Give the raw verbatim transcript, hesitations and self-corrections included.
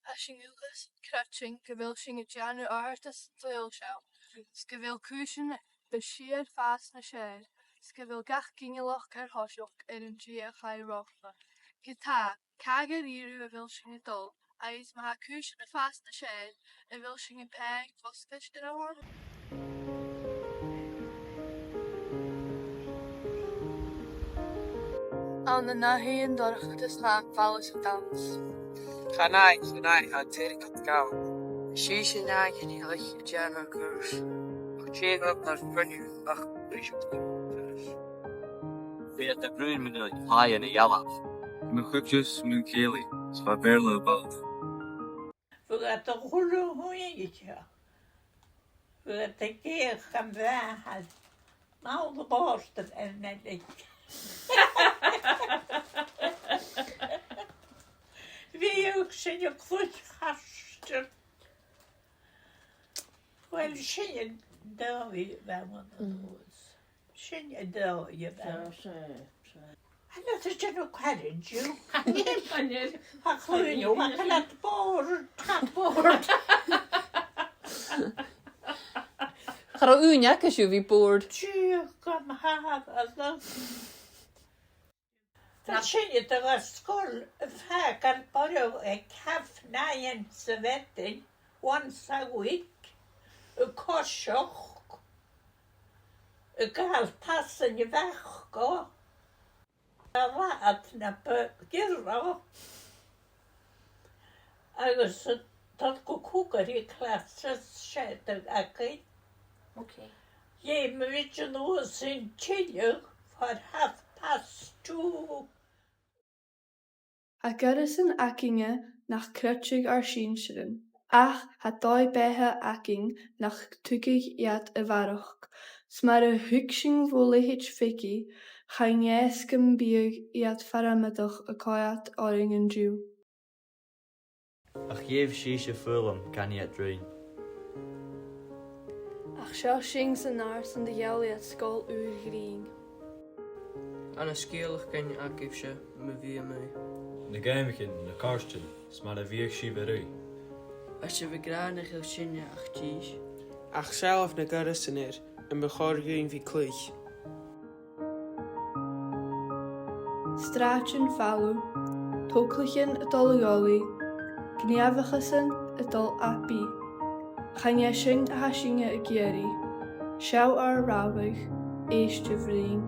Tha sinn uabhasach creidsinn gu bheil sinn a' dèanamh àrd san t-saoghal seo, 's gu bheil cùisean a' sìor fàs nas fheàrr, 's gu bheil gach ginealach air thoiseach air an dìochuimhneachadh. Ge-tà, càit an ìre a bheil sinn a' dol, agus ma tha cùisean a' fàs nas fheàrr, a bheil sinn a' pàigheadh cosgais air a' bhàta? Ann an ath-oidhche an dorchadas tha am fallas a' dannsa. Chan fhaigh, chan fhaigh, tha an t-airgead gann. 'S e sin a' chiad rud a dh'fheumas tu a dhèanamh. Ach dè tha thu a' dèanamh ach briseadh? Bidh iad a' bruidhinn mun a' chladach an-dràsta. Mun cuairt, mun chèilidh, 's bha Beurla a' bhàta. Bhiodh iad a' dol a dh'fhuireach. Bhiodh iad ag èigheach gam bheatha. Mall a' bhàta air na leig. Bhiodh sinn a' cluich chaisteal. Uill, sin an dòigh a bh' ann. Mm. Sin an dòigh a bh' ann. Seadh, seadh. An e sin a' challenge you? Chan eil. Tha cluinneadh, tha iad bòrd, tha bòrd. Cha robh ùine agaibh a bhith bòrd. Tìoraidh gam thaobh a lagh. Tha sinne a' dol gu sgoil a' fàgail borradh aig half nine sa mhadainn, once a week, a' coiseachd, a' gabhail tasan a-mach gu a' bhàta na b-, giorra. Agus a' dol gu cogaidh classes, 's e a' dol againn. Okay. Dh'fheumadh sinn a-nuas an tilleadh for half past two. Tha goireasan againne nach creideadh ar sinnsirean, ach tha dòigh-beatha againn nach tugadh iad a bharrachd, 's mura tuig sinn bho leithid Pheigi, chan eil fhios gum biodh iad far am biodh a' coimhead oirnn an-diugh. Ach gheibh sibhse foghlam gun iad rinn. Ach seall sinn san àrd san do gheall iad sgoil ùr ghrinn. Anns na sgeulachdan agaibhse mu bhith a-muigh. Na geamaichean, na cairtean, 's mar a bhiodh sibh a' ruith. Bha sibh ag ràdh nach eil sinne ach dithis. Ach seallaibh na goireasan air, am bu chòir dhuinn bhith a' cluich. Sràidean falamh, togalaichean a' dol a dholaidh, gnìomhachasan a' dol à bith. Chan e sin a tha sinne ag iarraidh. Seall ar ràmhadh, èistibh rinn.